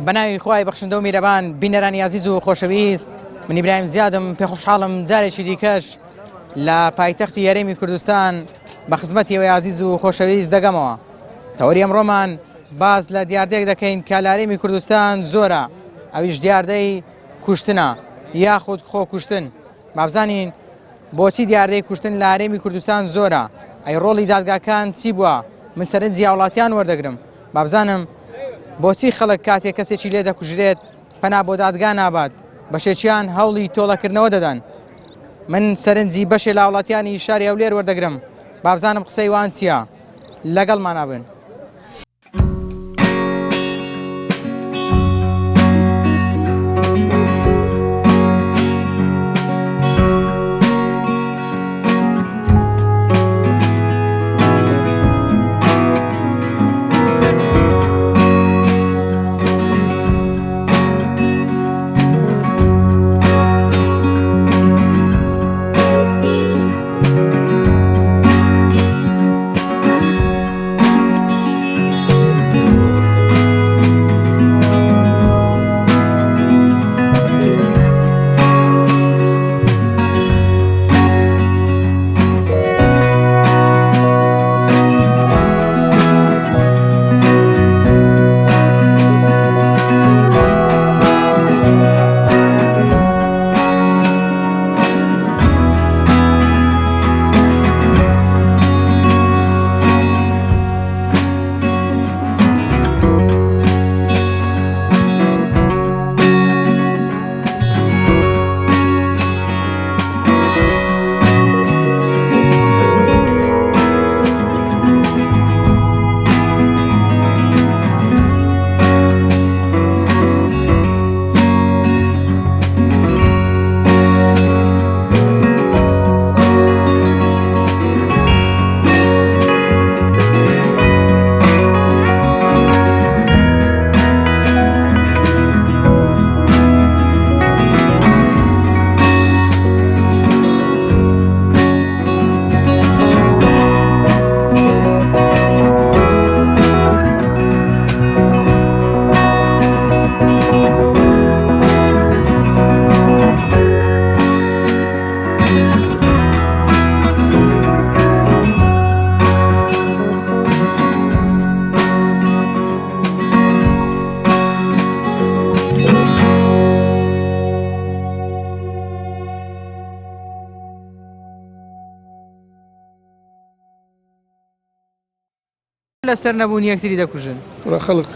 بەناوی خوای بەخشندە و میرەبان بینەرانی ئازیز و خۆشەویست من ئیبراهیم زیادم پێخۆشحاڵم جارێکی دیکەش لە پایتەختی هەرێمی کوردستان بە خزمەتی ئەوەی ئازیز و خۆشەویست دەگەمەوە تەوەری ئەمڕۆمان باس لە دیاردەیەک دەکەین کە لە هەرێمی کوردستان زۆرە ئەویش دیاردەی کوشتنە یاخود خۆکوشتن بابزانین بۆچی دیاردەی کوشتن لە هەرێمی کوردستان زۆرە؟ ئەی ڕۆڵی دادگاکان چی بووە؟ من سەرنجی هاوڵاتیان وەردەگرم بابزانم بۆچی خەڵک کاتێک کەسێکی لێ دەکوژرێت پەنا بۆ دادگا نابات بەشێکیان هەوڵی تۆڵەکردنەوە دەدەن من سەرنجی بەشێ لە هاوڵاتیانی شاری هەولێر وەردەگرم بابزانم قسەی وان چییە لەگەڵمانا بن. لەسەر نەبوونی یەکتری دەکوژن. کوڕە خەڵک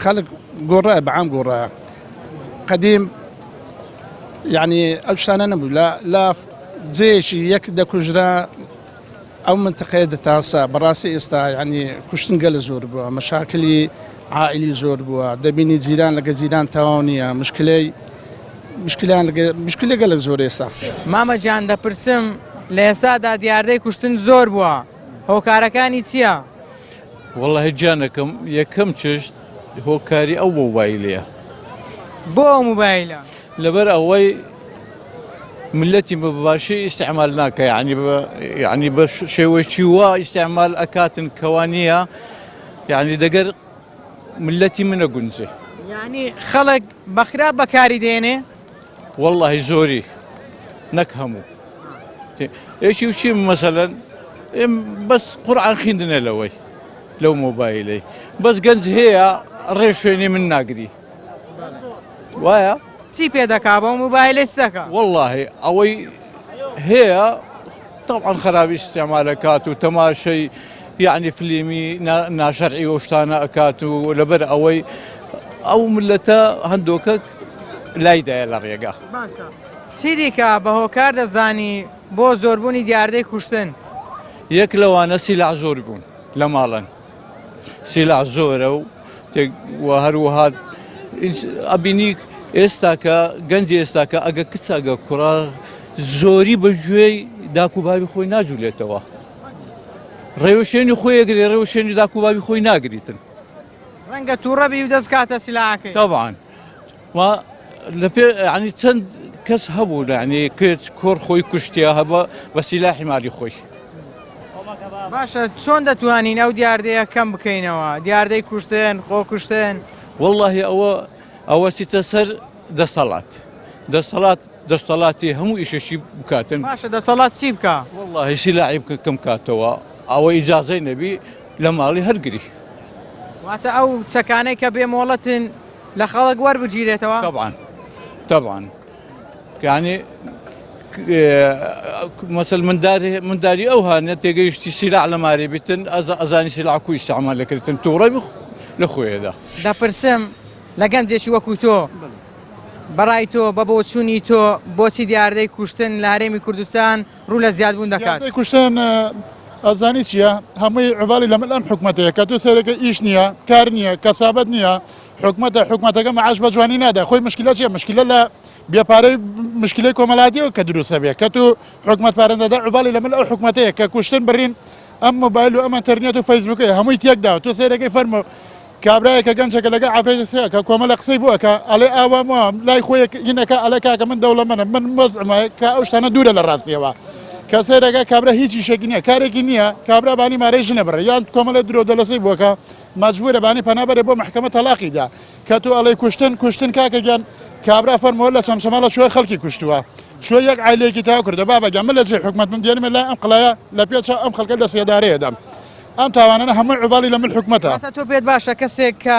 خەڵک گۆڕایە بەعام گۆڕایە قەدیم یعنی ئەو شتانە نەبوو لە لە جێیەکی یەک دەکوژرا ئەو منتقەیە دەتاسا بەڕاستی ئێستا یعنی کوشتن گەلە زۆر بووە مەشاکلی عائلی زۆر بووە دەبینی جیران لەگە جیران تەواو نییە مشکلەی مشکلیان لەگە مشکلە گەلک زۆر ئێستا. مامە گیان دەپرسم لە ئێستادا دیاردەی کوشتن زۆر بووە هۆکارەکانی چییە؟ وەڵاهی گیانەکەم یەکەم چشت هۆکاری ئەو مۆبایلەیە. بۆ ئەو مۆبایلە؟ لەبەر ئەوەی ملەتی بە باشی ئیستعمال ناکە یعنی بە یعنی بە شێوەیەکی وا ئیستعمال ئەکاتن کەوا نییە یعنی دەگەر ملەتی منە گونجێ. یعنی خەڵک بە خراپ بەکاری دێنێ؟ وەڵاهی زۆری نەک هەموو یەکی و چی مەسەلەن بەس قورعان خیندنە لەوەی لەو مۆبایلەی بەس گەنج هەیە ڕێ شوێنی من ناگری وایە چی پێ دەکا بەو مۆبایلە چ دەکا؟ وەڵاهی ئەوەی هەیە طبعا خراپی استعمال ئەکات و تەماشەی یعنی فلیمی ناشەرعی و شتانە ئەکات و لەبەر ئەوەی ئەو ملەتە هەندۆکە لایدایە لە ڕێگا. باشە چی دیکە بە هۆکار دەزانی بۆ زۆربوونی دیاردەی کوشتن؟ یەک لەوانە سیلاح زۆر بوون لە ماڵن سیلاح زۆرە و و هەروەها ئەبینی ئێستاکە گەنجی ئێستاکە ئەگە کچ ئەگە کوڕە زۆری بە گوێی داک و باوی خۆی ناجولێتەوە ڕێوشێنی خۆی ئەگرێ ڕێوشێنی داک و باوی خۆی ناگریتن ڕەنگە تووڕە بی و دەست کاتە سیلاحەکەی. تەبعەن و لە پێ یعنی چەند کەس هەبوو یعنی کچ کوڕ خۆی کوشتیە هەبە بە سیلاحی مالی خۆی. باشە چۆن دەتوانین ئەو دیاردەیە کەم بکەینەوە دیاردەی کوشتن خۆکوشتن؟ وەڵاهی ئەوە. ئەوە چیتە سەر دەسەڵات دەسەڵات دەستەڵاتی هەموو ئیشەشی بکاتن. باشە دەسەڵات چی بکا؟ وەڵاهی سیلاحی بکە کەم کاتەوە ئەوە ئیجازەی نەبی لە ماڵی هەر گری. واتە ئەو چەکانەی کە بێ مۆڵەتن لە خەڵک وەربگیرێتەوە؟ تەبعەن تەبعەن یانی مەسەل منداری منداری ئەو هانە تێگەیشتی سیلاح لە ماری بیتن ئەزانی سیلاح کو ئیستعمال دەکرێتن تووڕە لە خۆیدا. دەپرسم لە گەنجێکی وەکو تۆ بەڕای تۆ، بە بۆچوونی تۆ بۆچی دیاردەی کوشتن لە هەرێمی کوردستان ڕوو لە زیادبوون دەکات؟ دیاردەی کوشتن ئەزانی چییە؟ هەمووی عوباڵی لە مل ئەم حکومەتەیە کە تۆ سەیرەکەی ئیش نییە، کار نییە، کەسابەت نییە، حکومەتە حکومەتەکە مەعاش بە جوانی نادا، خۆی مشکلە چییە؟ مشکلە لە بێ پارەی مشکلەی کۆمەڵاتیەوە کە دروستە بێ کە تو حکومەت پارە نەدا عوباڵی لە مل ئەو حکومەتەیە کە کوشتن بڕین ئەم مۆبایل و ئەم ئەنتەرنێت و فەیسبووکەیە هەمووی تێکداوە تۆ سەیرەکەی فەرموو کابرایەکە گەنجەکە لەگەڵ ئافرەتێک قسە ئەکا کۆمەڵە قسەی بۆ ئەکا ئەڵێ ئاوام وام لای خۆی هینەکە ئەڵێ کاکە من دەوڵەمەنم من وەزعمە کە ئەو شتانە دوورە لە ڕاستیەوە کە سەیرەکە کابرا هیچ ئیشێکی نییە کارێکی نییە کابرا بانی مارەی ژنە بڕێ یان کۆمەڵێ درۆ دەلەسەی بۆکە مەجبورە بانی پەنا بەرێ بۆ مەحکەمە تەلاقی دا کە تۆ ئەڵێ کوشتن کوشتن کاکە گیان کابرا فەرمووە لە چەمچەماڵە چووە خەڵکی کوشتووە چووە یەک عایلەیەکی تەواو کردە بابە گیان من لە جێی حکومەت بم دێنمە لای ئەم قڵایە لە پێچ ئەم خەڵکە لە سێدارەیە دەم ئەم تاوانانە هەمووی عوباڵی لە مل حکومەتە. واتە تۆ پێت باشە کەسێک کە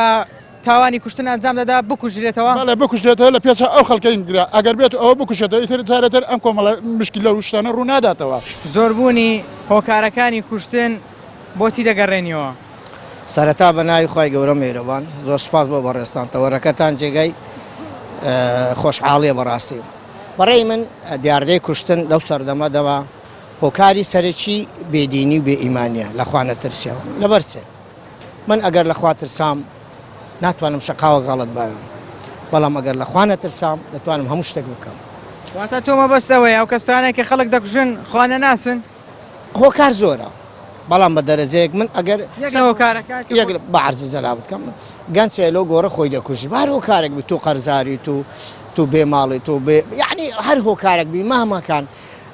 تاوانی کوشتن ئەنجام دەدا بکوژرێتەوە؟ بەڵێ بکوژرێتەوە لە پێچ ئەو خەڵکەی گرا ئەگەر بێت ئەوە بکوژێتەوە ئیتر جارێ تر ئەم کۆمەڵە مشکیلە و شتانە ڕوو ناداتەوە. زۆربوونی هۆکارەکانی کوشتن بۆچی دەگەڕێنیەوە؟ سەرەتا بە ناوی خوای گەورە مێرەبان زۆر سوپاس بۆ بەڕێزتان تەوەرەکەتان جێگای خۆشحاڵیە بەڕاستی بەڕێی من دیاردەی کوشتن لەو سەردەمەدەوە هۆکاری سەرەکی بێدینی و بێ ئیمانیە لە خوا نەترسیەوە لەبەر چ من ئەگەر لە خوا ترسام ناتوانم شەقاوە غەڵەت باوێم بەڵام ئەگەر لە خوا نەترسام دەتوانم هەموو شتێک بکەم. واتە تۆ مەبەست ئەوەیە ئەو کەسانەی کە خەڵک دەکوژن خوا نەناسن؟ هۆکار زۆرە بەڵام بە دەرەجەیەک من ئەگەر یەک لە هۆکارەکان یەک بە عەرزی جەنابت کەم گەنج هەیە لەو گۆڕە خۆی دەکوژی بە هەر هۆکارێک بی تۆ قەرزاری تو تو بێ ماڵی تۆ بێ یعنی هەر هۆکارێک بی مهما کان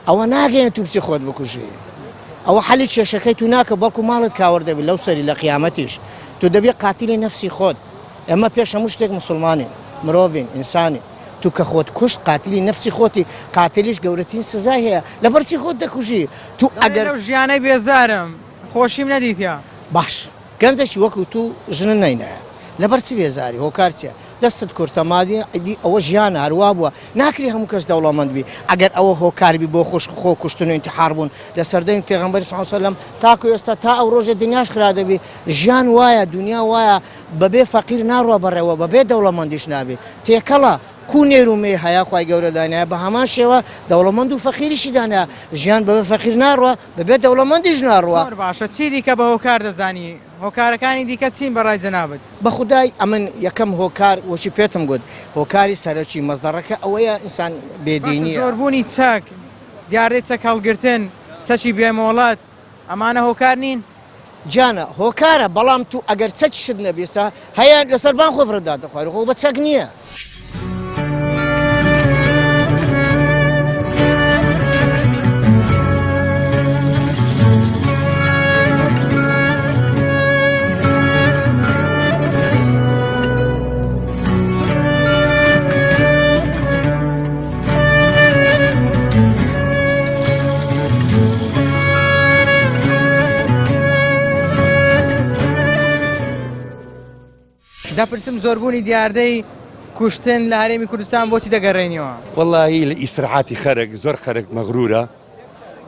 ئەوە ناگەیەن تو بچی خۆت بکوژی ئەوە حەلی کێشەکەی تو ناکە بەڵکو ماڵت کاوەر دەبی لەو سەری لە قیامەتیش تو دەبی قاتیلی نەفسی خۆت ئێمە پێش هەموو شتێک موسڵمانین مرۆڤین ئینسانین تو کە خۆت کوشت قاتیلی نەفسی خۆتی قاتیلیش گەورەترین سزای هەیە لەبەر چی خۆت دەکوژی تو ئەگەر لەو ژیانەی بێزارم خۆشیم نەدیتە. باش گەنجێکی وەکو تو ژنت نەینایە لەبەر چ بێزاری هۆکار چیە دەستت کورتە مادی ئیدی ئەوە ژیانە هەر وابووە ناکری هەموو کەس دەوڵەمەند بی ئەگەر ئەوە هۆکار بی بۆ خوشک خۆ کوشتن و ئینتحار بوون لە سەردەمی پێغەمبەری صلی اللە علیە وسلم تاکو ئێستا تا ئەو ڕۆژە دنیاش خرا دەبی ژیان وایە دنیا وایە بەبێ فەقیر ناڕوا بەڕێوە بەبێ دەوڵەمەندیش نابی تێکەڵە کو نێر و مێ هەیە خوای گەورە دانایە بە هەمان شێوە دەوڵەمەند و فەقیریشی دانایە ژیان بەبێ فەقیر ناڕوا بەبێ دەوڵەمەندیش ناڕوا. زۆر باشە چی دیکە بە هۆکار دەزانی؟ هۆکارەکانی دیکە چین بە ڕای جەنابت؟ بەخودای ئەمن یەکەم هۆکار وەکی پێتم گوت هۆکاری سەرەکی مەسدەڕەکە ئەوەیە ئینسان بێ باشە دینیە. زۆربوونی چەک، دیاردەی چەک هەڵگرتن، چەکی بێ مۆڵەت، ئەمانە هۆکار نین؟ گیانە هۆکارە بەڵام تو ئەگەر چەکیشت نەبی ئێستا هەیە لەسەر بان خۆ فڕت داتە خوارێ خۆ بە چەک نییە. دەپرسم زۆربوونی دیاردەی کوشتن لە هەرێمی کوردستان بۆچی دەگەڕێنیەوە؟ وەڵاهی لە ئیسراحاتی خەرک زۆر خەرک مەغرورە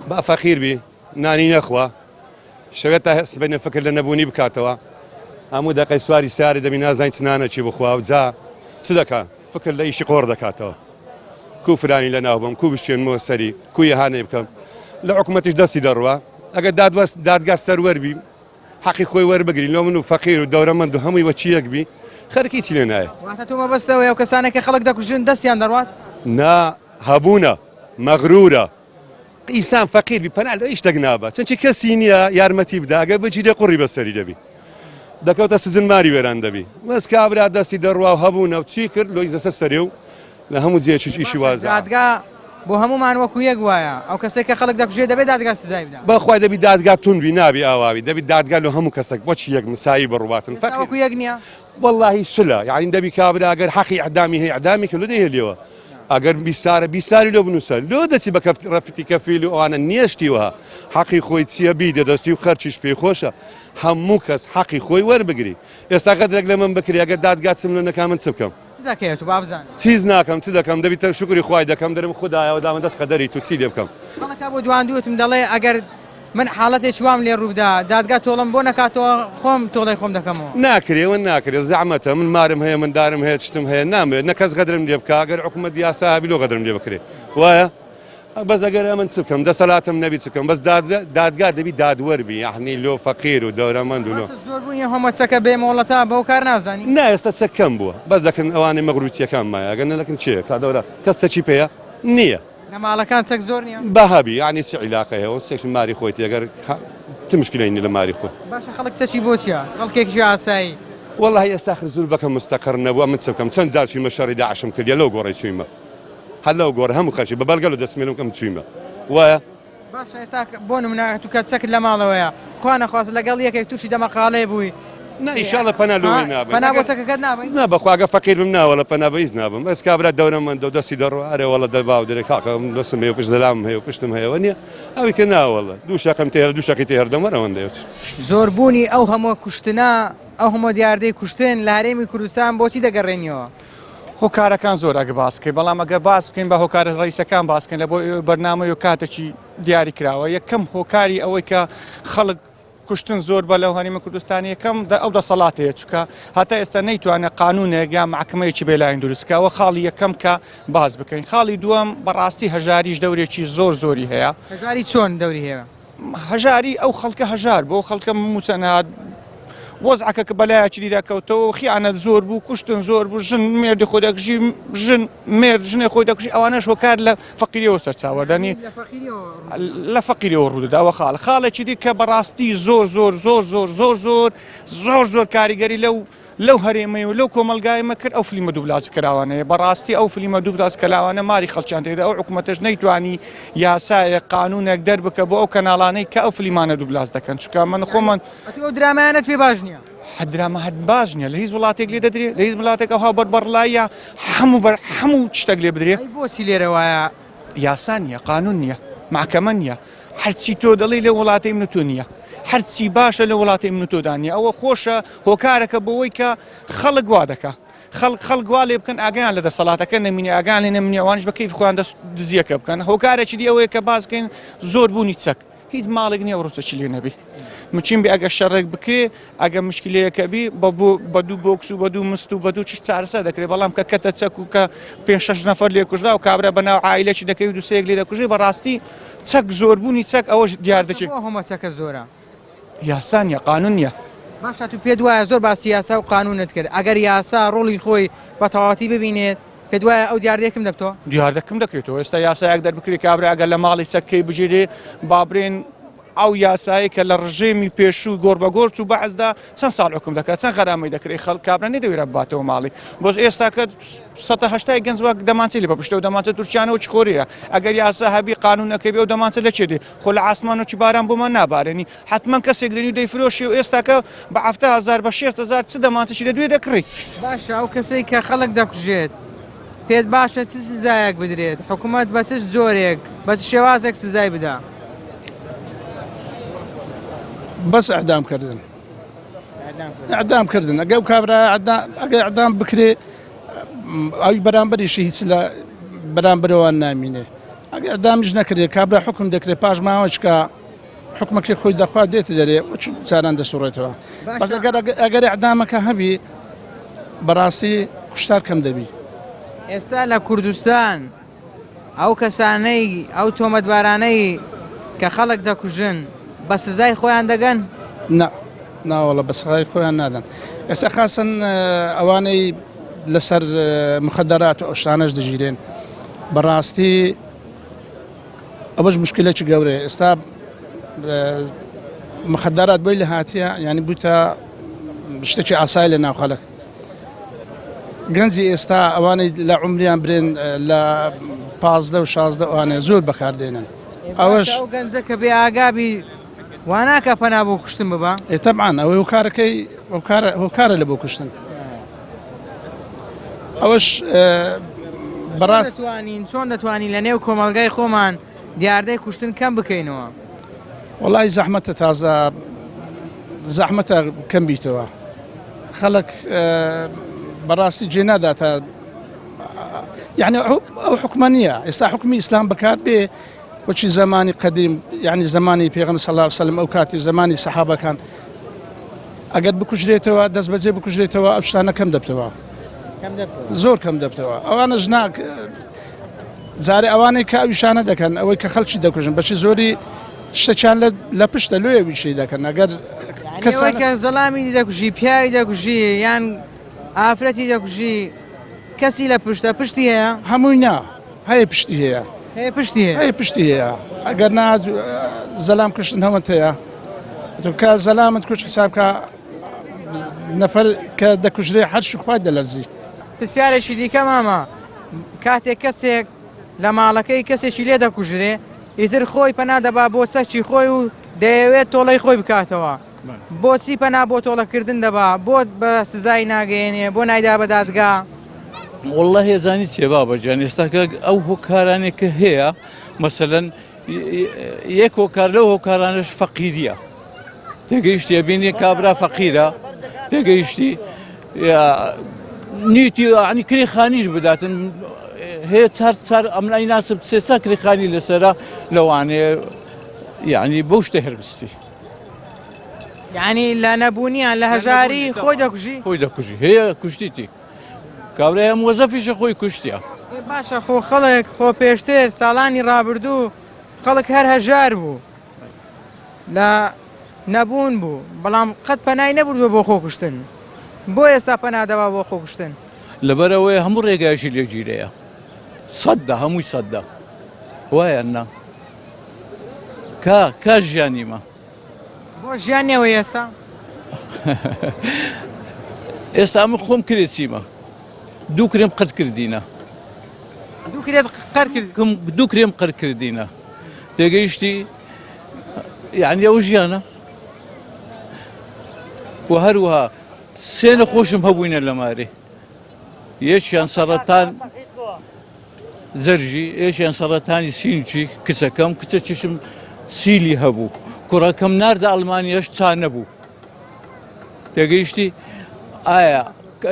با فەقیر بی نانی نەخوا شەوێت تا سبەینێ فکر لە نەبوونی بکاتەوە هەموو دەقەی سواری سیارە دەبی نازانین چ نانەکی بخوا و جا چ دەکا فکر لە ئیشی قۆڕ دەکاتەوە کو فرانی لە ناو بم کو بشکێنمەوە سەری کو یەهانەی بکەم لە حکوومەتیش دەستی دەڕوا ئەگەر دادگا سەروەر بی حەقی خۆی وەربگری لۆ من و فەقیر و دەورەمەند و هەمووی وەکی یەک بی خەرک هیچی لێ نایە. واتە تۆ مەبەستت ئەوەیە ئەو کەسانەی کە خەڵک دەکوژن دەستیان دەڕوات؟ نا هەبوونە مەغرورە ئینسان فەقیر بی پەنا لە هیچ شتێک نابا چونکی کەسی نییە یارمەتی بدا ئەگەر بگیرێ قوڕی بەسەری دەبی دەکەوتە سجن ماری وێران دەبی بەس کابرا دەستی دەڕوا و هەبوونە و چی کرد لۆی دەسە سەرێ و لە هەموو جێیەکیش ئیشی باشە وازە. دادگا بۆ هەموومان وەکو یەک وایە ئەو کەسێک کە خەڵک دەکوژێ دەبێت دادگا سزای بدا. بەخوای دەبی دادگا توند بی نابی ئاوا بی دەبی دادگا لۆ هەموو کەسەک وەکی یەک مساوی بڕواتن ئێستا فەقیر وەکو یەک نییە؟ وەڵاهی شلە یانی دەبی کابرا ئەگەر حەقی ئیعدامی هەیە ئیعدامی کە لۆ دەیهێلیەوە ئەگەر بیسارە بیساری لۆ بنووسە لۆ دەچی بە کەفت ڕەفتی کەفیل و ئەوانە نییە شتی وەها حەقی خۆی چییە بیدە دەستی و خەرچیش پێی خۆشە هەموو کەس حەقی خۆی وەربگری ئێستا غەدرێک لە من بکرێ ئەگەر دادگا چم لۆ نەکا من چ بکەم؟ چ دەکەیت و با بزانم؟ چیز ناکەم چ دەکەم دەبی تە شوکری خوای دەکەم دەرم خودایە و دامە دەست قەدەری تو چی لێ بکەم. خەڵک بۆ دواندووتم دەڵێ ئەگەر من حاڵەتێکی وام لێ ڕووبدا دادگا تۆڵەم بۆ نەکاتەوە خۆم تۆڵەی خۆم دەکەمەوە. ناکرێ وە ناکرێ زەحمەتە من مارم هەیە مندارم هەیە چتم هەیە نامەوێت نە کەس غەدرم لێ بکا گەر حکومەت یاسا هەبی لۆ غەدرم لێ بکرێ وایە بەس ئەگەر ئەمن چ بکەم دەسەلاتم نەبی چ بکەم بەس دادگا دەبی دادوەر بی یەعنی لۆ فەقیر و دەورەمەند و لۆ. باشە زۆر بوونی هەمە چەکە بێ مۆڵەتە بەو کار نازانی؟ نا ئێستا چەک کەم بووە بەس دەکەن ئەوانەی مەغروچیەکان مایە ئەگەر نەکەن چێ کا دەورە کەس چەکی پێیە نییە. لە ماڵەکان چەک زۆر نییە؟ با هەبی یەعنی چ عیلاقەی هەیە چەکی ماری خۆیتی ئەگەر چ مشکلەی نیە لە ماری خۆی. باشە خەڵک چەکی بۆ چیە؟ خەڵکێکیشی ئاسایی. وەڵاهی ئێستا ئاخر زولفەکە مستەقەر نەبووە من چ بکەم چەند جار چوویمە شەڕی داعشم کردیە لەو گۆڕەی چوویمە. هەر لەو گۆڕە هەموو خەرکی بە بەلگە لە دەست مێنم کەم چوویمە وایە. باشە ئێستا بۆ نمونە تو کە چەکت لە ماڵەوەیە خوا نەخواستە لەگەڵ یەکێک تووشی دەمەقاڵێ بووی نا ئیشاڵە پەنا لۆی نابەین پەنا بۆ چەکەکەت نابەی؟ نا بەخوا گەر فەقیر بم نا وەڵا پەنا بە هیچ نابەم ئەس کابرا دەورەمەندە و دەستی دەڕوا ئەرێ وەڵا دەرباو دەرێ کاکە من دەستم هەیە و پشت زەلامم هەیە و پشتم هەیە وەنیە ئەوی کە نا وەڵا دوو شەقم تێ دوو شەقی تێ هەردەم وەرەوەندەیە چ. زۆربوونی ئەو هەموو کوشتنە ئەو هەموو دیاردەی کوشتن لە هەرێمی کوردستان بۆچی دەگەڕێنیەوە؟ هۆکارەکان زۆر ئەگە باس بکەین بەڵام ئەگەر باس بکەین بە هۆکارە ڕئیسەکان باس بکەین لە بۆ بەرنامەی و کاتێکی دیاری کراوە یەکەم هۆکاری ئەوەی کە خەڵک کوشتن زۆر بە لەو هەرێمی کوردستان یەکەم ئەو دەسەڵاتەیە چکە هەتا ئێستا نەیتوانێت قانونێک یا محکمەیەکی بێلاین دروستکەوە خاڵی یەکەم کە باس بکەین خاڵی دووەم بەڕاستی هەژاریش دەورێکی زۆر زۆری هەیە هەژاری چۆن دەوری هەیە؟ هەژاری ئەو خەڵکە هەژار بۆ خەڵکە موچە نات وەزعەکە کە بەلایەکی دیرا کەوتەوە خیانەت زۆر بوو کوشتن زۆر بوو ژن مێردی خۆی دەکوژی ژن مێرد ژنێ خۆی دەکوژی ئەوانەش هۆکار لە فەقیریەوە سەرچاوەدەنی لە فەقیریەوە ڕوودەدا ئەوە خاڵ خاڵێکی دی کە بەڕاستی زۆر زۆر زۆر زۆر زۆر زۆر زۆر زۆر کاریگەری لەو لەو هەرێمەی و لەو کۆمەڵگایەمە کرد ئەو فلیمە دوبلاج کراوانەیە بەڕاستی ئەو فلیمە دوبلاج کەلاوانە ماری خەڵکیان تێدا ئەو حکوومەتەش نەیتوانی یاسایەک قانونێک دەربکە بۆ ئەو کەناڵانەی کە ئەو فلیمانە دوبلاج دەکەن چونکە من خۆمان ئەتوو ئەو درامایانەت پێ باش نییە؟ دراما هەر باش نییە لە هیچ وڵاتێک لێ دەدرێ لە هیچ وڵاتێک ئەوها بەربەڕلاییە هەموو بەر هەموو شتێک لێ بدرێ ئەی بۆچی لێرە وایە؟ یاسا نییە قانون نییە مەحکەمە نییە هەرچی تۆ دەڵێی لەو وڵاتەی من و تۆ نییە هەرچی باشە لە وڵاتی من و تۆدا نییە ئەوە خۆشە هۆکارەکە بۆەوەی کە خەڵک وا دەکا خەڵک خەڵک وا لێ بکەن ئاگیان لە دەسەڵاتەکە نەمینی ئاگان لێ نەمینی ئەوانش بە کەیف خۆیان دەست دزیەکە بکەن هۆکارێکی دی ئەوەیە کە باس بکەین زۆر بوونی چەک هیچ ماڵێک نییە ئەوڕۆ چەکی لێ نەبی مچین بێ ئەگەر شەڕێک بکرێ ئەگە مشکلەیەکە بی بە بۆ بە دوو بۆکس و بە دوو مست و بە دوو چش چارەسەر دەکرێت بەڵام کە کەتە چەک و کە پێ شەش نەفەر لێ کوژرا و کابرا بە ناو عایلەکی دەکەوی دوو سێیەک لێ دەکوژێ بەڕاستی چەک زۆربوونی چەک ئەوەش دیار دەچێت. بۆ هەموو چەکە زۆرە؟ یاسا نییە قانون نییە. باشە تو پێت وایە زۆر باسی یاسا و قانونت کرد ئەگەر یاسا ڕۆڵی خۆی بە تەواوەتی ببینێت پێت وایە ئەو دیاردەیە کم دەبتەوە؟ دیاردە کم دەکرێتەوە ئێستا یاسایەک دەربکرێت کابرا ئەگەر لە ماڵی چەکەی بگیرێ با برێن ئەو یاسایەی کە لە ڕژێمی پێشوو گۆڕ بە گۆڕ چوو بەعسدا چەند ساڵ حوکم دەکرا چەند غەرامەی دەکرێت خەڵک کابرا نەیدەوێرا بباتەوە ماڵی بۆس ئێستا کە سەتە هەشتای گەنج وەک دەمانچەی لێ بە پشتەوە دەمانچە تورکیانەوە چ خۆریە ئەگەر یاسا هەبی قانونەکە بێ و دەمانچە لە چێ دێ خۆ لە ئاسمانەوە چی باران بۆمان نابارێنی حتمما کەسێک لەنیو دەیفرۆشی و ئێستاکە بە 70 هەزار بە 60 هەزار چ دەمانچەکی لە دوێ دەکڕی. باشە ئەو کەسەی کە خەڵک دەکوژێت پێت باشە چ سزایەک بدرێت؟ حکومەت بە چ جۆرێک، بە چ شێوازێک سزای بدا؟ بەس ئەعدام کردن ئەعدام کردن ئەگە کابرا ئەگە ئەعدام بکرێ ئەوی بەرامبەریشی هیچ لە بەرامبەرەوە نامینێ ئەگە ئەعدامیش نەکرێت کابرا حکم دەکرێت پاش ماوەچکە حکومەکەی خۆی دەخوا دێتە دەرێ وەچ جاران دەسوڕێتەوە بەس ئەگەر ئەگەر ئەعدامەکە هەبی بەڕاستی کوشتار کەم دەبی. ئێستا لە کوردستان ئەو کەسانەی ئەو تۆمەتبارانەی کە خەڵک دەکوژن بە سزای خۆیان دەگەن؟ نا ناوەڵە بە سزای خۆیان نادەن ئێستا خاصەن ئەوانەی لەسەر مخدرات و ئەو شتانەش دەگیرێن بەڕاستی ئەوەش مشکلێکی گەورەیە ئێستا مخدرات بۆی لە هاتیە یعنی بووتە شتێکی ئاسای لە ناو خەڵک گەنجی ئێستا ئەوانەی لە عمریان برێن لە پ. 15 و 16 ئەوانە زۆر بەکاردێنن ئەوەش ئەو گەنجە کە بێ ئاگابی واناکە پەنا بۆ کوشتن ببا ئێ تەبعەن ئەوەی هۆکارەکەی هۆکارە هۆکارە لە بۆ کوشتن ئەوەش بەڕاست دەتوانین چۆن دەتوانین لە نێو کۆمەڵگای خۆمان دیاردەی کوشتن کەم بکەینەوە؟ وەڵی زەحمەتە تازە زەحمەتە کەم بیتەوە خەڵک بەڕاستی جێ ناداتە یعنی ئەو حکومە نییە ئێستا حکومی ئیسلام بەکار بێ وەکی زمانی قەدیم یعنی زمانی پێغەمبەر صلی الله علیه وسلم ئەو کاتی زمانی سەحابەکان ئەگەر بکوژرێتەوە دەست بەجێ بکوژرێتەوە ئەو شتانە کەم دەبتەوە زۆر کەم دەبتەوە ئەوانە ژناک جارێ ئەوانەی کە ئەویشانە دەکەن ئەوەی کە خەڵکی دەکوژن بەشی زۆری شتەکیان لە پشتە لۆیە ویشەی دەکەن ئەگەر کەسێک کە زەڵامی دەکوژی پیاوی دەکوژی یان ئافرەتی دەکوژی کەسی لە پشتە پشتی هەیە هەمووی نا هەیە پشتی هەیە هەیە پشتی هەیە هەیە پشتی هەیە ئەگەر نا زەلام کوشتن هەمەت هەیە کە زەلامت کوشت حساب کە نەفەر کە دەکوژرێ هەرشی خوای دەلەرزی. پرسیارێکی دیکە مامە کاتێک کەسێک لە ماڵەکەی کەسێکی لێ دەکوژرێ ئیتر خۆی پەنا دەبا بۆ سەرچی خۆی و دەیەوێت تۆڵەی خۆی بکاتەوە بۆچی پەنا بۆ تۆڵەکردن دەبا بۆ بە سزای ناگەیەنێ بۆ نایدا بە دادگا؟ وەڵڵاهی ئەزانی چیە بابە گیان ئێستا کە ئەو هۆکارانێک کە هەیە مەسەلەن یەک هۆکار لەو هۆکارانەش فەقیریە تێگەیشتی ئەبینی کابرا فەقیرە تێگەیشتی نیتی عنی کرێ خانیش بداتن هەیە چار چار ئەمنای ناسب سێ چا کرێ خانی لەسرە لەوانەیە یعنی بەو شتە هەربستی یعنی لە نەبوونیان لە هەژاری خۆی دەکوژی خۆی دەکوژی هەیە کوشتیتی کابرای هەم وەزەفیشە خۆی کوشتە باشە خۆ خەڵک خۆ پێشتر ساڵانی ڕابردوو خەڵک هەر هەژار بوو لە نەبوون بوو بەڵام قەت پەنای نەبردووە بۆ خۆکوشتن بۆ ئێستا پەنا دەبا بۆ خۆکوشتن؟ لەبەرئەوەی هەموو ڕێگایەکی لێ گیرەیە سەدە هەمووی سەدە وایە نا کا کا ژیانیمە بۆ ژیان نێوە ئێستا ئێستا من خۆم کرێچیمە دوو کرێم قرد کردینە دوو کرێت قەر کرد دوو کرێم قەر کردینە تێگەیشتی یعنی ئەو ژیانە و هەروەها سێ نەخۆشم هەبووینە لە مارێ یەکیان سەرەتان زەرژی یەکیان سەرەتانی سینچی کچەکەم کچەکیشم سیلی هەبوو کوڕەکەم ناردە ئەڵمانیاش چا نەبوو تێگەیشتی ئایا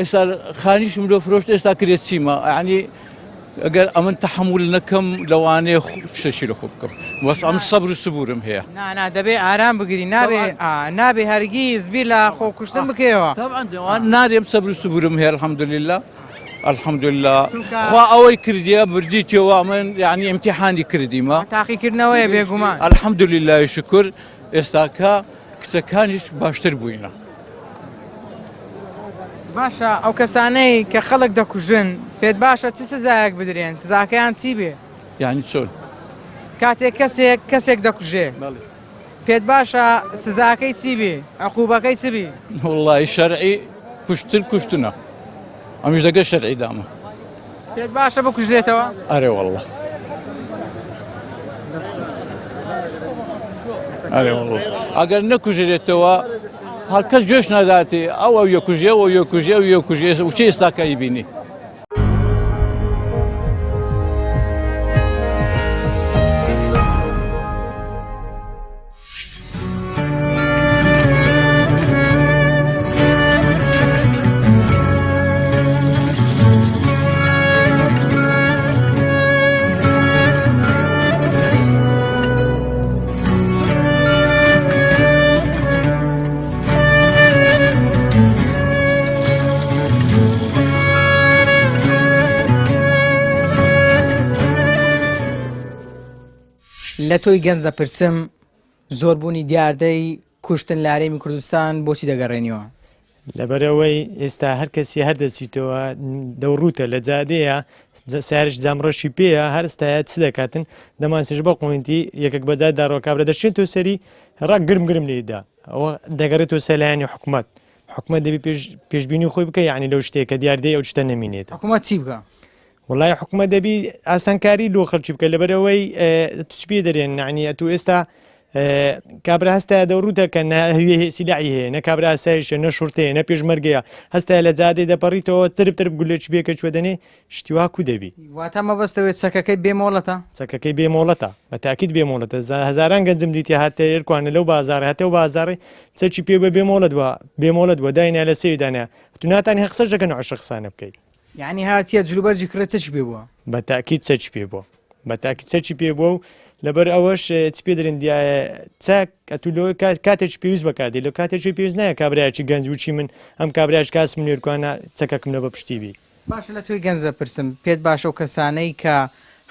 ئێستا خانیشم لۆ فرۆشت ئێستا کرێ چیمە یعنی ئەگەر ئەمن تەحەمول نەکەم لەوانەیە شتێکی لە خۆ بکەم بەس ئەم سەبر و سبورم هەیە. نا نا دەبێ ئارام بگری نابێ نابێ هەرگیز بیر لە خۆ کوشتن بکەیەوە. تەبعەن نارێم سەبر و سبورم هەیە الحمدللە الحمدللە خوا ئەوەی کردیە بردیتەوە من یعنی ئیمتیحانی کردیمە تاقیکردنەوەیە بێگومان. الحمدللە شکر ئێستاکە کچەکانیش باشتر بووینە. باشە ئەو کەسانەی کە خەڵک دەکوژن پێت باشە چ سزایەک بدرێن سزاکەیان چی بێ؟ یانی چۆن؟ کاتێک کەسێک کەسێک دەکوژێ پێت باشە سزاکەی چی بێ عقوبەکەی چ بی؟ وڵی شەرعی کوشتن کوشتنە ئەمیش دەگە شەرعی دامە. پێت باشە بکوژرێتەوە؟ ئەرێ واللە. ئەرێ واللە. ئەگەر نەکوژرێتەوە هەر کەس گوێش ناداتێ ئەو ئەو یەکوژێ ئەو یەکوژێ ئەو یەکوژێ و چی ئێستاکە ئەیبینی. لە تۆی گەنج دەپرسم زۆربوونی دیاردەی کوشتن لە هەرێمی کوردستان بۆچی دەگەڕێنیەوە؟ لەبەرئەوەی ئێستا هەر کەسی هەر دەچیتەوە دەوڕوتە لە جادەیە سارش جامڕەشی پێیە هەر ئستایە چ دەکاتن دەمانسێژ بە قوینتی یەکێک بەجای داڕۆ کابرا دەشێت تۆ سەری ڕا گرم گرم لێدا ئەوە دەگەڕێتەوە سەلایەنی حکومت حکومت دەبی پێشبینی خۆی بکە یعنی لەو شتێک کە دیاردەی ئەو شتە نەمینێت حکومت چی بکە؟ وەڵای حکومەت دەبی ئاسانکاری لۆ خەڵکی بکە لەبەرئەوەی تو چ پێ دەرێن یعنی ئەتوو ئێستا کابرا هەستایە دەوڕوتە کە نە سیلاحی هەیە نە کابرا ئاسایشە نە شورتەیە نە پێشمەرگەیە هەستایە لە جادەی دەپەڕیتەوە ترپ ترپ گولەی بێکە چوە دەنێ شتی وا کو دەبی. واتە مەبەستەوەی چەکەکەی بێ مۆڵەتە؟ چەکەکەی بێ مۆڵەتە بە تاکید بێ مۆڵەتە هەزاران گەنجم دیتی هاتە ئێرکوانە لەو بازاڕێ هەتە و بازاڕێ چەکی پێ بە بێ مۆڵەت بووە بێ مۆڵەت بووە داینا لە سێوی دانا تو ناتانی هەق قسەش دەکەن عەشق قسانە بکەی. یانی هاتیە جلوبەرگی کڕێ چەکی پێ بووە؟ بە تاکید چەکی پێ بووە بە تاکید چەکی پێ بووە و لەبەر ئەوەش چ پێ دەرێن چەک ئەتوو لۆ کاتێکی پێویست بەکاردێ لە کاتێکی پێویست نایە کابرایەکی گەنج وچی من ئەم کابرایش کاسم نێرکوانە چەکەکم لە بە پشتی بی. باشە لە تۆی گەنج دەپرسم پێت باشە ئەو کەسانەی کە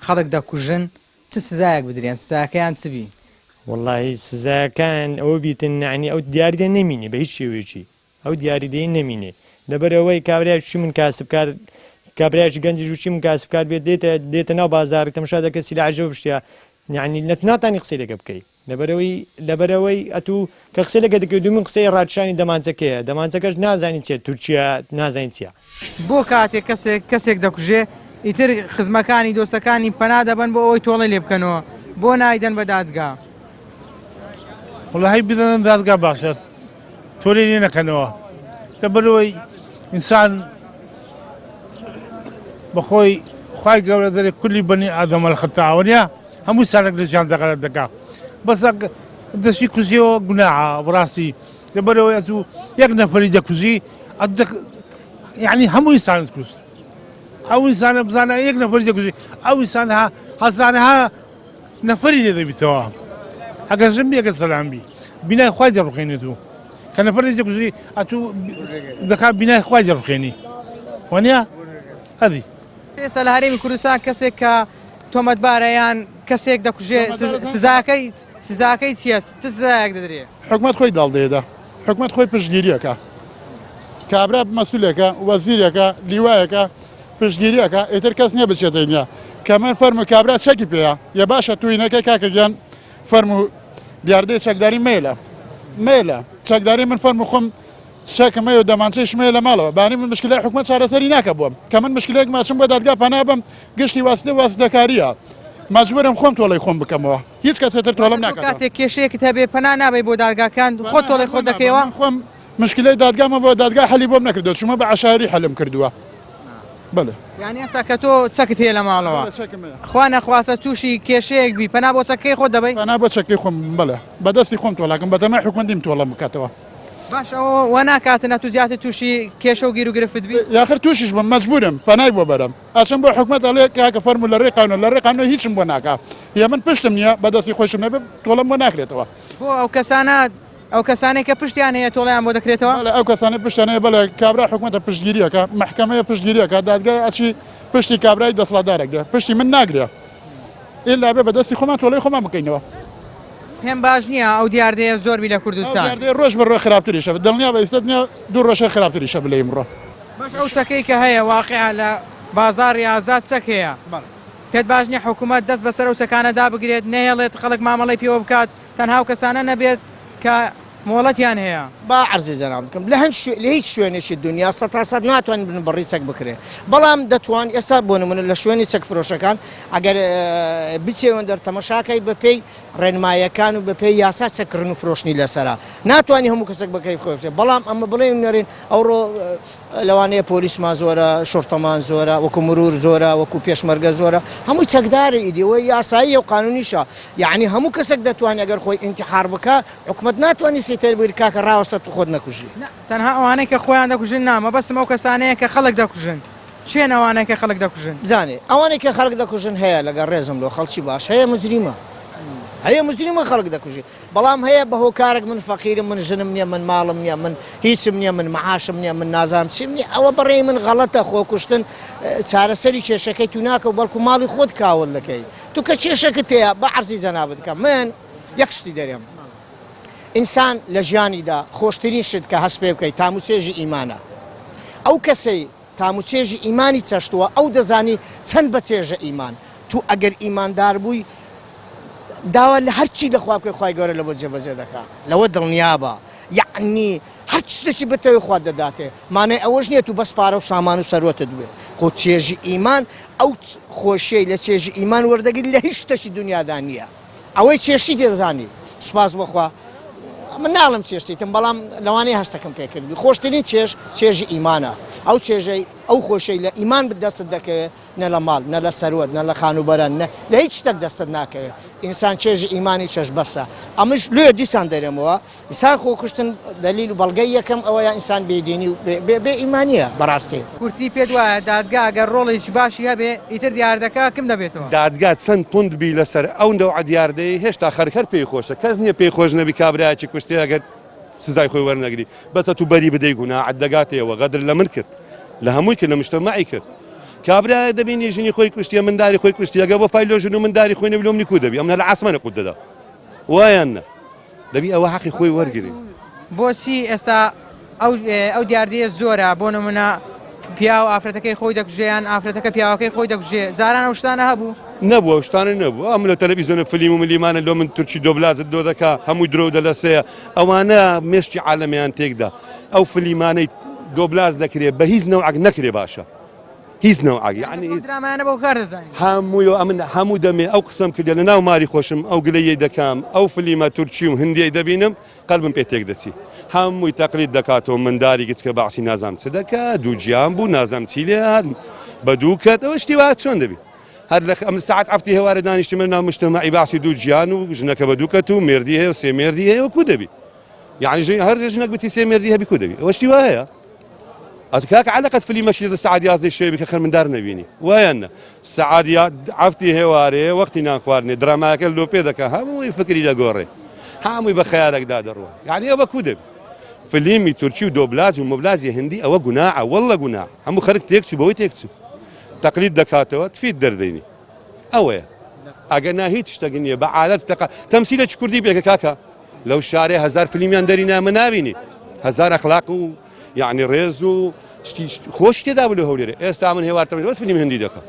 خەڵک دەکوژن چ سزایەک بدرێن سزاکەیان چ بی؟ وەڵاهی سزاکان ئەوە بیتن یانی ئەو دیاریدە نەمینێ بە هیچ شێوەیەکی ئەو دیاریدەی نەمینێ لەبەر ئەوەی کابرایەکی من کاسبکار کابرایەکی گەنجیش وچی من کاسبکار بێت دێتە دێتە ناو بازاڕی تەمشا دەکە سیلاحی بە پشتیا یعنی ناتانی قسەی لەگە بکەی لەبەرەوەی لەبەرەوەی ئەتوو کە قسەی لەگە دەکەی دومین قسەی ڕاکشانی دەمانچەکەیە دەمانچەکەش نازانی چیە تورکیا نازانی چیە. بۆ کاتێک کەسێک کەسێک دەکوژێ ئیتر خزمەکانی دۆستەکانی پەنا دەبەن بۆ ئەوەی تۆڵەی لێ بکەنەوە بۆ نایدەن بە دادگا؟ وەڵاهی بدەنە دادگا باشە تۆلەی لێ نەکەنەوە لەبەرئەوەی ئینسان بەخۆی خوای گەورە دەرێ کولی بەنی ئادەم الخطا وەنیە هەموو سالێک لە ژیان دەغەلەت دەکا بەس دەستی کوژیەوە گوناحە بەڕاستی لەبەرئەوەی ئەتوو یەک نەفەری دەکوژی یعنی هەموو ئینسانت کوشت ئەو ئینسانە بزانە یەک نەفەری دەکوژی ئەو ئینسان هەزارەها نەفەری لێ دەبیتەوە ئەگەر ژن بی ئەگەر سەلام بی بینای خوای دەڕوخێنێت و کە نەفەری دەکوژی ئەتوو دەکا بینای خوای دەڕوخێنی وانە ئەدی ئێستا لە هەرێمی کوردستان کەسێک کە تۆمەتبارە یان کەسێک دەکوژێ سزاکەی سزاکەی چییە چ سزایەک دەدرێ؟ حکومەت خۆی داڵدەیەدا حکومەت خۆی پشتگیریەکە کابرا مەسولێکە وەزیرێکە لیوایەکە پشتگیری ئەکا ئیتر کەس نیە بچێتە نیە کە من فەرموو کابرا چەکی پێیە یە باشە توینەکەی کاکە گیان فەرموو دیاردەی چەکداری مەیلە مەیلە چەکداری من فەرموو خۆم چەکم هەیە و دەمانچەیشم هەیە لە ماڵەوە بانی من مشکلای حکومەت چارەسەری ناکە بۆم کە من مشکلێک ماچم بۆ دادگا پەنا بم گشتی واسطە واسطەکاریە مەجبورم خۆم تۆڵەی خۆم بکەمەوە هیچ کەسێ تر تۆڵەم ناکاتەوە. کاتێک کێشەیەکت هەبێ پەنا نابەی بۆ دادگاکان خۆت تۆڵەی خۆت دەکەیەوە؟ خۆم مشکلەی دادگامە بۆ دادگا حەلی بۆم نەکردوە چومە بە عەشایری حەلم کردوە بەلێ. یانی ئێستا کە تۆ چەکت هەیە لە ماڵەوە بەلێ چەکم هەیە. خوا نەخواستە توشی کێشەیەک بی پەنا بۆ چەکەکەی خۆت دەبەی؟ پەنا بۆ چەکەی خۆم بەلێ بە دەستی خۆم تۆڵەکەم بەتەمای حکومەت نیم تۆڵەم بکاتەوە. باشە ئەوە وا ناکاتن ئەتوو زیاتر توشی کێشە و گیروگرفت بی؟ یاخر توشیش بم مەجبورم پەنای بۆ بەرم ئەچم بۆ حکومەت ئەڵێ کاکە فەرموو لە ڕێی قانون لە ڕێی قانون هیچم بۆ ناکا یە من پشتم نیە بە دەستی خۆیشم نەبێ تۆڵەم بۆ ناکرێتەوە. بۆ ئەو کەسانە ئەو کەسانەی کە پشتیان هەیە تۆڵەیان بۆ دەکرێتەوە؟ بەڵێ ئەو کەسانەی پشتیان هەیە بەڵێ کابرا حکومەتە پشتگیری ئەکا مەحکەمەیە پشتگیری ئەکا دادگای ئەچی پشتی کابرای دەسڵاتدار ئەگرێ پشتی من ناگرێ ئیلا بێ بە دەستی خۆمان تۆڵەی خۆمان بکەینەوە. پێم باش نییە ئەو دیاردەیە زۆر بی لە کوردستان. ئەو دیاردەیە ڕۆژ بە ڕۆژ خراپتریشە دڵنیا بە ئیستا دنیا دوو ڕۆژە خراپتریشە بلێ ئیمڕۆ. باش ئەو چەکەی کە هەیە واقیعە لە بازاڕی ئازاد چەک هەیە پێت باش نییە حکومەت دەست بەسەر ئەو چەکانە دابگرێت نەهێڵێت خەڵک مامەڵەی پێوە بکات تەنها ئەو کەسانە نەبێت کە مۆڵەتیان هەیە. با عەرزی جەنابت بکەم لە هەند شوێ لە هیچ شوێنێکی دونیا سەتا سەت ناتوانین بنبڕی چەک بکرێ بەڵام دەتوان ئێستا بۆ نمونە لە شوێنی چەک فرۆشەکان ئەگەر بچێوەن دەر تەمەشاکەی بە پێی ڕێنمایەکان و بە پێی یاسا چەک کڕین و فرۆشتنی لەسەرە ناتوانانی هەموو کەسێک بە کەیف خۆی بچێت بەڵام ئەمە بڵێن نەرێن ئەوڕۆ لەوانەیە پۆلیسمان زۆرە شوڕتەمان زۆرە وەکو مرور زۆرە وەکو پێشمەرگە زۆرە هەمووی چەکدارە ئیدی ئەوە یاساییە و قانونیشە یەعنی هەموو کەسێک دەتوانێت ئەگەر خۆی ئینتیحار بکا حکومەت ناتوانێت سەیتەر بگری کاکە ڕاوەستە تو خۆت نەکوژی. نا تەنها ئەوانەی کە خۆیان دەکوژن نا مەبەستم ئەو کەسانەیە کە خەڵک دەکوژن کێن ئەوانەی کە خەڵک دەکوژن؟ بزانێ ئەوانەی کە خەڵک دەکوژن هەیە لەگەڵ ڕێزم لۆ خەڵکی باش هەیە مجریمە هەیە مجریمە خەڵک دەکوژی بەڵام هەیە بە هۆکارێک من فەقیرم من ژنم نیە من ماڵم نیە من هیچم نیە من معاشم نیە من نازانم چیم نیە ئەوە بەڕێی من غەڵەتە خۆکوشتن چارەسەری کێشەکەی تو ناکە و بەڵکو ماڵی خۆت کاول دەکەی تو کە کێشەکت هەیە بە عەرزی جەنابت کەم من یەک شتی دەرێم ئینسان لە ژیانیدا خۆشترین شت کە هەست پێ بکەی تام و چێژی ئیمانە ئەو کەسەی تام و چێژی ئیمانی چەشتووە ئەو دەزانی چەند بە چێژە ئیمان تو ئەگەر ئیماندار بووی داوا لە هەرچی لە خوا بکەی خوای گەورە لە بۆت جێبەجێ دەکا لەوە دڵنیابە یەعنی هەر شتێکی بتەوێ خوا دەداتێ مانای ئەوەش نییە تو بەس پارە و سامان و سەروەتت بوێ خۆ چێژی ئیمان. ئەو خۆشیەی لە چێژی ئیمان وەردەگری لە هیچ شتەکی دنیادا نییە ئەوەی چێشتی دەزانی سوپاس بۆخوا من ناڵم چێشتیتم بەڵام لەوانەیە هەستەکەم پێکردبی خۆشترین چێژ چێژی ئیمانە ئەو چێژەی ئەو خۆشەی لە ئیمان دەستت دەکەوێت نە لە ماڵ نە لە سەروەت نە لە خانووبەرە نە لە هیچ شتێک دەستت ناکەوێت ئینسان چێژی ئیمانی چێژ بەسە ئەمش لێ دیسان دەرێمەوە ئینسان خۆکوشتن دەلیل و بەڵگەی یەکەم ئەوەیە ئینسان بێدینی و بێ ئیمانیە بەڕاستی. کورتی پێت وایە دادگا گەر ڕۆڵێکی باشی هەبێ ئیتر دیاردەکە کم دەبێتەوە؟ دادگا چەند توند بی لەسەر ئەو نەوعە دیاردەیەی هێشتا خەرک هەر پێی خۆشە کەس نیە پێی خۆش نەبی کابرایەکی کوشتێ ئەگەر سزای خۆی وەرنەگری بەس ئەتوو بەری بدەی گوناعت دەگاتێوە غەدر لە من کرد لە هەمووی کرد لە مجتەمەعی کرد کابرایە دەبینی ژنی خۆی کوشتیە منداری خۆی کوشتیە گە وەفای لۆ ژن و منداری خۆی نەبی لۆ منی کو دەبی ئەمن هەر لە عاسمانە قوت دەدا وایان نا دەبی ئەوە حەقی خۆی وەرگری. بۆچی ئێستا ئەو ئەو دیاردەیە زۆرە بۆ نمونە پیاو ئافرەتەکەی خۆی دەکوژێ یان ئافرەتەکە پیاوەکەی خۆی دەکوژێ جاران ئەو شتانە هەبوو؟ نەبوو ئەو شتانە نەبوو ئەم لە تەلەڤیزیۆنە فلیم و ملیمانە لۆ من تورکی دۆبلازت لۆ دەکا هەمووی درۆ و دەلەسەیە ئەوانە مێشکی عالەمیان تێکدا ئەو فلیمانەی دۆبلاز دەکرێ بە هیچ نەوعەک نەکرێ باشە هیچ نەوعەک یعنی ئەو درامایانە بۆ کار دەزانی هەمووی ئەمن هەموو دەمێ ئەو قسەم کردە لە ناو ماری خۆشم ئەو گلەیەی دەکەم ئەو فلیمە تورکی و هندیەی دەبینم قەلبم پێ تێک دەچی هەمووی تەقلید دەکاتەوە منداری گچکە بەعسی نازام چ دەکا دووگیان بوو نازام چی لێ هات بە دوو کەت ئەوە شتی وا چۆن دەبی هەر لە ئەم ساعت هەفتی هێوارە دانیشتیمە ناو مجتەمەعی باسی دوو گیان و ژنەکە بە دوو کەت و مێردی هەیە و سێ مێردی هەیە و کو دەبی یعنی ژن هەر ژنەک بچی سێ مێردی هەبی کو دەبی ئەوە شتی وا هەیە ئەتو کاکە عەلەقەت فلیمەشی لە سەعات یازدەی شەوێ بکە خەر مندار نەبینی وایان نە سەعات یا عەفتی هێوارێ وەختی نان خواردنێ درامایەکە لۆ پێ دەکا هەمووی فکری دەگۆڕێ هەمووی بە خەیالێکدا دەڕوا یعنی ئەوە کو دەبی فلیمی تورکی و دۆبلاج و مۆبلاجی هندی ئەوە گوناعە واللە گوناع هەموو خەرک تێکچوو بەوەی تێکچوو تەقلید دەکاتەوە تفیت دەردەینی ئەوەیە ئەگەر نا هیچ شتێک نییە بە عادەت تەقە تەمسیلێکی کوردی پێکە کاکە لەو شارێ هەزار فلیمیان دەرینا مە نابینی هەزار ئەخلاق و یعنی ڕێز و شتی خۆش تێدا بوو لە هەولێرێ ئێستا من هێوار تەمەش بەس فیلم هندی دەکەم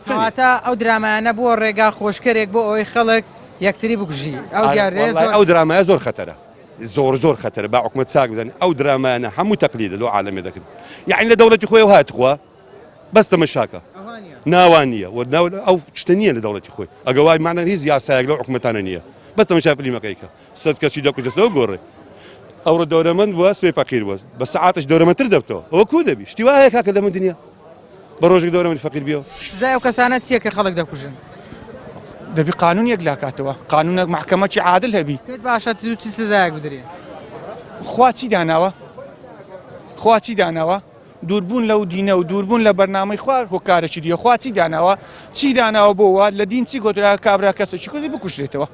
کەواتە ئەو درامایانە بووە ڕێگا خۆشکەرێک بۆ ئەوەی خەڵک یەکتری بکوژی ئەو دیاردەیە زۆر ئەو درامایە زۆر خەتەرە زۆر زۆر خەتەرە با حکومەت چاک بدەن ئەو درامایانە هەموو تەقلیدە لەو عالەمێ دەکرد یعنی لە دەوڵەتی خۆی هات خوا بەس تەمەشاکە ناوان نییە و ئەو شتە نییە لە دەوڵەتی خۆی ئەگە وای مانە هیچ یاسایەک لەو حکومەتانە نییە بەس تەمەشا فلیمەکەی کە سەد کەسی دەکوژێتەوە گۆڕێ ئەوڕۆ دەورەمەند بووە سبەی فەقیر بووە بە سەعاتش دەورەمەندتر دەبتەوە ئەوە کوو دەبی شتی وا هەیە کاکە لەمە دنیا بە ڕۆژێک دەورەمەند فەقیر بیەوە سزای ئەو کەسانە چییە کە خەڵک دەکوژن؟ دەبی قانون یەک لاکاتەوە قانونێک محکەمەکی عادل هەبی پێت باشە چ سزایەک بدرێ؟ خوا چی داناوە؟ خوا چی داناوە؟ دووربوون لەو دینە و دووربوون لە بەرنامەی خوا هۆکارێکی دیە خوا چی داناوە چی داناوە بۆ وا لە دین چی گۆترا کابرا کەسێکی کوردی بکوژرێتەوە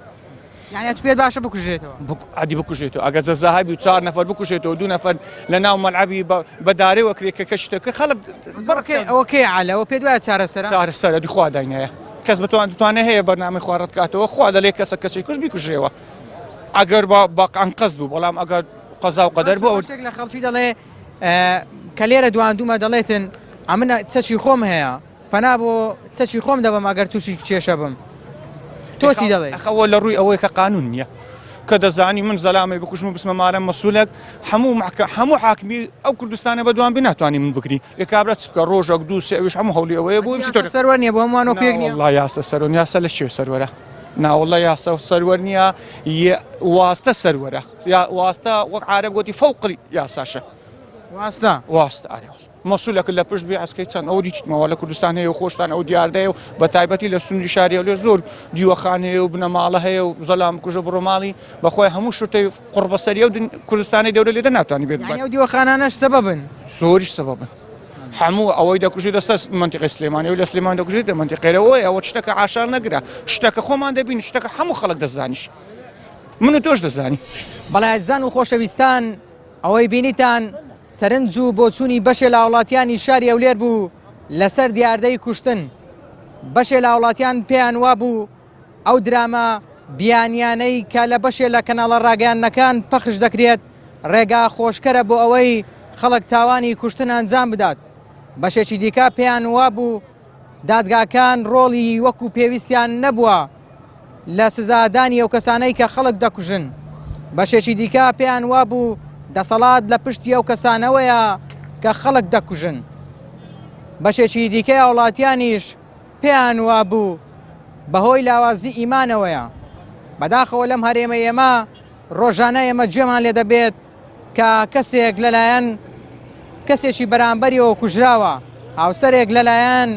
یعنی ئەتو پێت باشە بکوژرێتەوە ئەدی بکوژێتەوە ئەگەر جەزا هەبی و چار نەفەر بکوژێتەوە دوو نەفەر لە ناو مەلعەبی بە دارێ وەکرێ کە کە شتەکە خەڵک ئەوە کێ عەلە ئەوە پێت وایە چارەسەرە چارەسەرە دی خوا داینایە کەس بتوان دتوانێ هەیە بەرنامەی خوا ڕەت کاتەوە خوا دەلێ کەسە کەسی کوش بیکوژێەوە ئەگەر بە ئەنقەست بوو بەڵام ئەگەر قەزا و قەدەر بوو شتێک لە خەڵکی دەڵێ کە لێرە دواندومە دەڵێتن ئەمن چەکی خۆم هەیە پەنا بۆ چەکی خۆم دەبەم ئەگەر تووشی کێشە بم تۆ چی دەڵێی؟ ئەخەوە لە ڕووی ئەوەی کە قانون نییە کە دەزانی من زەلامێ بکوژم و بچمە مارە مەسولێک هەموو محکە هەموو حاکمی ئەو کوردستانە بە دوان بی ناتوانانی من بگری ئێ کابرا چ بکە ڕۆژێک دوو سێ ئەویش هەموو هەوڵی ئەوەیە بۆ بچیتە سەروەر نییە بۆ هەمووان وەکو یەک نییە وەڵڵا یاسا سەروەر یاسا لە کوێ سەروەرە ناوەڵڵا یاسا سەروەر نییە واستە سەروەرە یا واستە وەک عارەب گۆتی فەوقی یاساشە واستە واستە ئەرێ مەسولەکە لە پشت بێ ئەسکەی چەند ئەو دیتمەوە لە کوردستان هەیە و خۆشتان ئەو دیاردەیە و بە تایبەتی لە سنووری شاری هەولێر زۆر دیوەخان هەیە و بنەماڵە هەیە و زەلام بکوژە بڕۆ ماڵی بەخۆی هەموو شتەی قوڕ بەسەری ئەو کوردستانی دەورە لێدە ناتوانانی بێت ئەو دیوەخانانەش سەبەبن زۆریش سەبەبن هەموو ئەوەی دەکوژێت دەستە منتیقی سلێمانی و لە سلێمان دەکوژێت لە منتیقێرەوەی ئەوە شتەکە عاشار نەگرە شتەکە خۆمان دەبین شتەکە هەموو خەڵک دەزانیش من و تۆش دەزانی. بەڵێ ئازیزان و خۆشەویستان ئەوەی بینیتان سەرنج و بۆچوونی بەشێ لە هاوڵاتیانی شاری هەولێر بوو لەسەر دیاردەی کوشتن بەشێ لە هاوڵاتیان پێیان وابوو ئەو دراما بیانیانەی کە لە بەشێ لە کەناڵە ڕاگەیاندنەکان پەخش دەکرێت ڕێگا خۆشکەرە بۆ ئەوەی خەڵک تاوانی کوشتن ئەنجام بدات بەشێکی دیکە پێیان وابوو دادگاکان ڕۆڵی وەکو پێویستیان نەبووە لە سزادانی ئەو کەسانەی کە خەڵک دەکوژن. بەشێکی دیکە پێیان وابوو دەسەڵات لە پشتی ئەو کەسانەوەیە کە خەڵک دەکوژن. بەشێکی دیکەی هاوڵاتیانیش. پێیان وابوو بەهۆی لاوازی ئیمانەوەیە. بەداخەوە لەم هەرێمەی ئێمە ڕۆژانە ئێمە گوێمان لێ دەبێت کە کەسێک لەلایەن کەسێکی بەرامبەریەوە کوژراوە، هاوسەرێک لەلایەن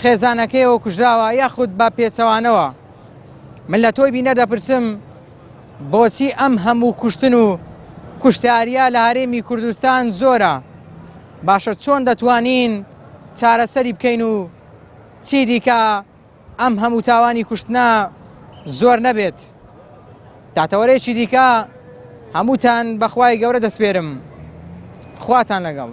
خێزانەکەیەوە کوژراوە یاخود بە پێچەوانەوە. من لە تۆی بینەر دەپرسم بۆچی ئەم هەموو کوشتن و کوشتاریە لە هەرێمی کوردستان زۆرە؟ باشە چۆن دەتوانین چارەسەری بکەین و چیدیکە ئەم هەموو تاوانی کوشتنە زۆر نەبێت؟ تا تەوەرەیەکی دیکە هەمووتان بەخوای گەورە دەسپێرم خواتان لەگەڵ.